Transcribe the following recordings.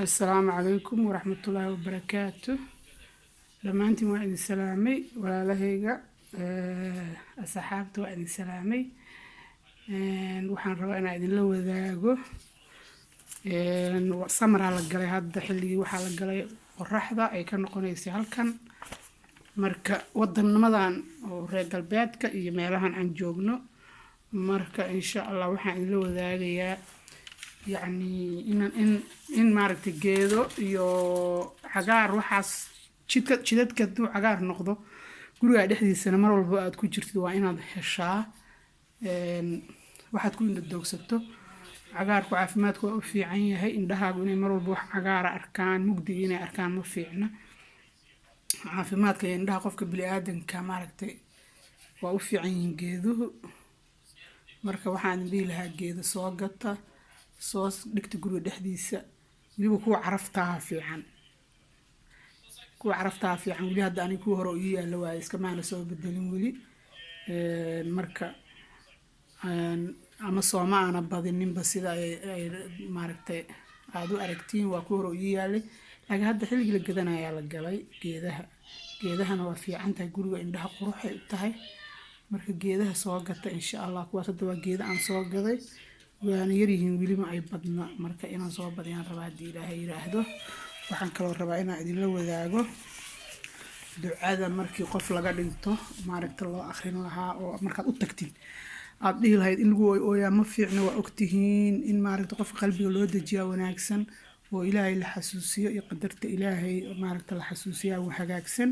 Assalaamu calaykum waraxmatullaahi wabarakaatu. Dhammaantiin waa idin salaamay, walaalahayga, asxaabta waa idin salaamay. Waxaan rabaa inaan idinla wadaago summer-aa la galay hadda, xilligii waxaa la galay qoraxda ay ka noqonaysay halkan. Marka wadanimadan oo reer galbeedka iyo meelahan aan joogno, marka insha Allah waxaan idinla wadaagayaa, yacni, in maaragtay geedo iyo cagaar, waxaas jidka, jidadka hadduu cagaar noqdo, guriga dhexdiisana mar walba aad ku jirtid, waa inaad heshaa waxaad ku indha doogsato. Cagaarku caafimaadku waa u fiican yahay. Indhahaagu inay mar walba wax cagaara arkaan, mugdiga inay arkaan ma fiicna. Caafimaadka iyo indhaha qofka bini'aadanka, maaragtay, waa u fiican yihiin geeduhu. Marka waxaan idin dhihi lahaa, geedo soo gata, soo dhigta guriga dhexdiisa. Weliba kuwa caraftaa fiican, kuwa caraftaa fiican. Weli hadda aniga kuwa hore oo ii yaalla waaye, iskamaana soo bedelin weli. Marka ama sooma aana badininba sida ay maaragtay aada u aragtiin, waa kuwa hore oo ii yaalay. Laakiin hadda xilligii la gadanayaa la galay geedaha. Geedahana waa fiican tahay guriga, indhaha quruxay u tahay. Marka geedaha soo gata insha Allah. Kuwaas hadda waa geeda aan soo gaday, waana yaryihiin, weli ma ay badna. Marka inaan soo badiyaan rabaa haddii Ilaahay yiraahdo. Waxaan kaloo rabaa inaan idinla wadaago ducada markii qof laga dhinto, maaragta, loo akrin lahaa oo markaad u tagtid aada dhihi lahayd. In lagu ooyaa ma fiicna, waa ogtihiin. In, maaragta, qofka qalbiga loo dejiyaa wanaagsan oo Ilaahay la xasuusiyo iyo qadarta Ilaahay, maaragta, la xasuusiyaa waa hagaagsan.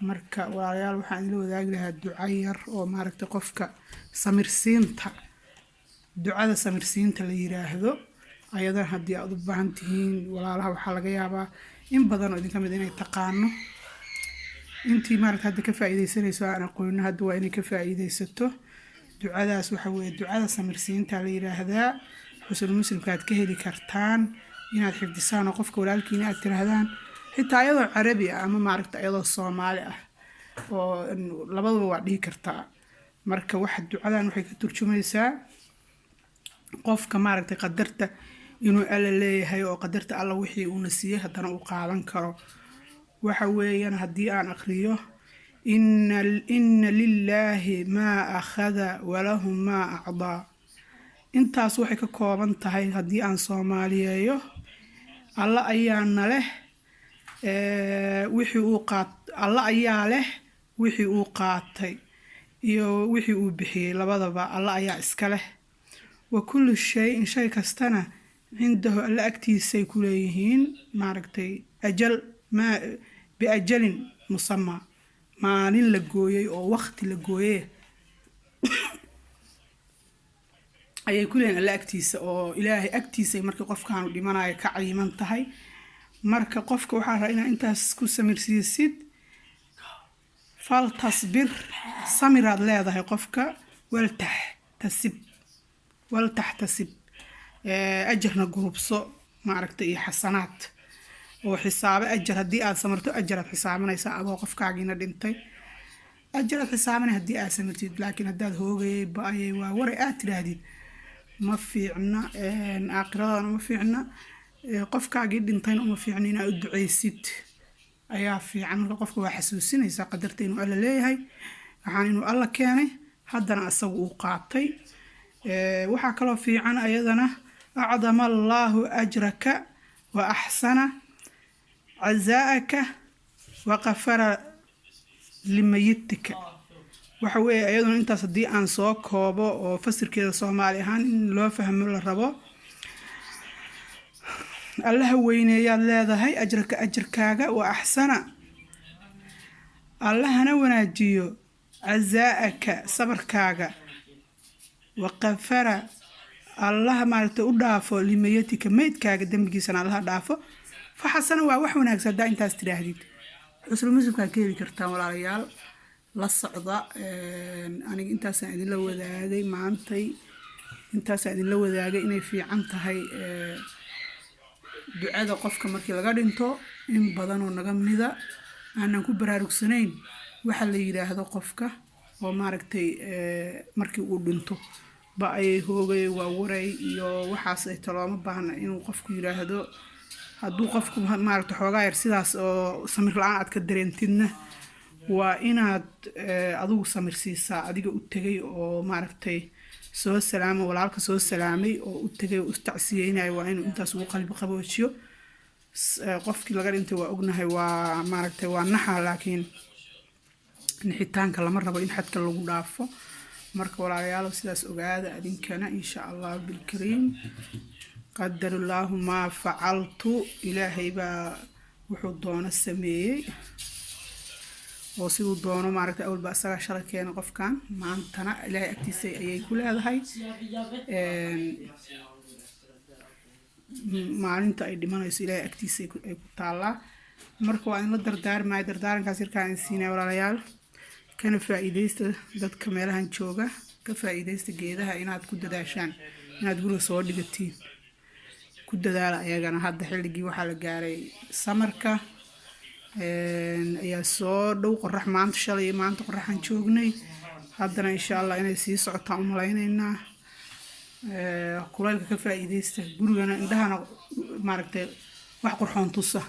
Marka walaalayaal, waxaan idinla wadaagi lahaa duco yar oo, maaragta, qofka samirsiinta, ducada samirsiinta la yiraahdo. Ayadana haddii aada u baahan tihiin, walaalaha, waxaa laga yaabaa in badan oo idinka mid inay taqaano. Intii, maaragta, hadda ka faa'iidaysanayso aan aqoono, hadda waa inay ka faa'iidaysato ducadaas. Waxa weeye ducada samirsiinta la yiraahdaa. Xusul Muslimka aad ka heli kartaan inaad xifdisaan oo qofka walaalkiina aad tiraahdaan, xitaa ayadoo Carabi ah ama, maaragta, ayadoo Soomaali ah oo labadaba waa dhihi kartaa. Marka waxa ducadan waxay ka turjumaysaa qofka, maaragtay, qadarta inuu Alla leeyahay oo qadarta Alla wixii uuna siiyey haddana uu qaadan karo. Waxa weeyaan haddii aan aqriyo: "Inna lilaahi maa akhada walahu maa acdaa." Intaas waxay ka kooban tahay haddii aan soomaaliyeeyo: Alla ayaana leh wixii uu qaat, Alla ayaa leh wixii uu qaatay iyo wixii uu bixiyey, labadaba Alla ayaa iska leh. "Wa kullu shay-in", shay kastana, "cindahu", Alla agtiisay ku leeyihiin, maaragtay, ajal, maa "biajalin musamaa", maalin la gooyey oo waqti la gooyey ayay ku leeyihin Alla agtiisa, oo Ilaahay agtiisay markii qofkaanu dhimanayo ka cayiman tahay. Marka qofka waxaa rabaa inaa intaas ku samirsiisid. "Faltasbir", samiraad leedahay qofka. "Waltaxtasib", "waltaxtasib", ajarna gurubso, maaragta, iyo xasanaad oo xisaabo ajar. Haddii aad samarto, ajaraad xisaabanaysaa adoo qofkaagiina dhintay, ajaraad xisaabanay haddii aad samartid. Laakiin haddaad "hoogayay, ba-ayay, waa waray" aad tidhaahdid, ma fiicna. Aakhiradaana uma fiicna, qofkaagii dhintayna uma fiicna. Inaad u duceysid ayaa fiican. Marka qofka waa xasuusinaysaa qadarta inuu Alla leeyahay, waxaan inuu Alla keenay, haddana asagu uu qaatay. Waxaa kaloo fiican ayadana "acdama Allaahu ajraka wa axsana cazaa'aka wa qafara limayitika." Waxa weeye iyaduna intaas haddii aan soo koobo oo fasirkeeda Soomaali ahaan in loo fahmo la rabo: Allaha weyneeyaad leedahay, "ajraka", ajarkaaga, "wa axsana", Allahana wanaajiyo, "cazaa'aka", sabarkaaga, "wa qafara", Allaha, maaragtay, u dhaafo, "limayatika", meydkaaga dembigiisana Allaha dhaafo. Fa xasana, waa wax wanaagsan haddaa intaas tidhaahdid. Xusnu Muslimkaad ka heli kartaan, walaalayaal, la socda. Aniga intaasaan idinla wadaagay maantay, intaasaan idinla wadaagay inay fiican tahay ducada qofka markii laga dhinto. In badanoo naga mida aanan ku baraarugsanayn waxa la yidhaahdo qofka oo, maaragtay, markii uu dhinto "ba-ayay, hoogay, waa waray" iyo waxaas ay talooma baahna inuu qofku yidhaahdo. Hadduu qofku, maaragta, xoogaa yar sidaas oo samir la-aan aad ka dareentidna, waa inaad adigu samir siisaa, adiga u tegay oo, maaragtay, soo salaama, walaalka soo salaamay oo u tegay oo istacsiyeynaya, waa inuu intaas ugu qalbi qaboojiyo. Qofkii laga dhintay waa ognahay, waa, maaragtay, waa naxa, laakiin nixitaanka lama rabo in xadka lagu dhaafo. Marka walaalayaalo, sidaas ogaada adinkana, insha Allah bilkariim. Qadarallaahu maa facaltu, Ilaahay baa wuxuu doono sameeyey oo siduu doono, maaragtay, awalba isagaa shalay keenay qofkan, maantana Ilaahay agtiisa ayay ku leedahay. Maalinta ay dhimanayso Ilaahay agtiisa ay ku taallaa. Marka waa in la dardaarmaya, dardaarankaas yarkaan in siinaya walaalayaal. Kana faa'iidaysta dadka meelahan jooga, ka faa'iidaysta geedaha inaad ku dadaashaan, inaad guriga soo dhigatiin ku dadaala ayagana. Hadda xilligii waxaa la gaaray summerka ayaa soo dhow. Qorax maanta, shalay iyo maanta qoraxaan joognay, haddana insha Allah inay sii socotaan u malaynaynaa. Kulaylka ka faa'iidaysta, gurigana indhahana, maaragtay, wax qurxoon tusa.